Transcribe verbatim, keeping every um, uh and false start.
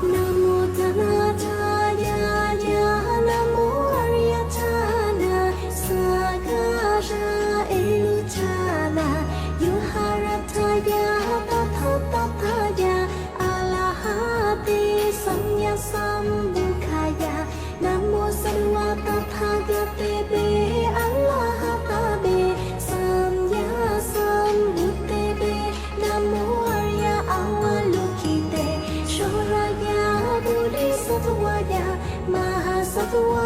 Namo dhanadhāya, namo ariyaṭṭhānaṃ, sakkāya eluṭṭhānaṃ, yoharaṭṭhāya, tathāgattāya, arahate, sammāsambuddhāya. Namo sadeva tathāgatebhe arahatebhe sammāsambuddhebhe. Namo ariya avalokitabbe sharāya bodhisattvāya mahāsattvā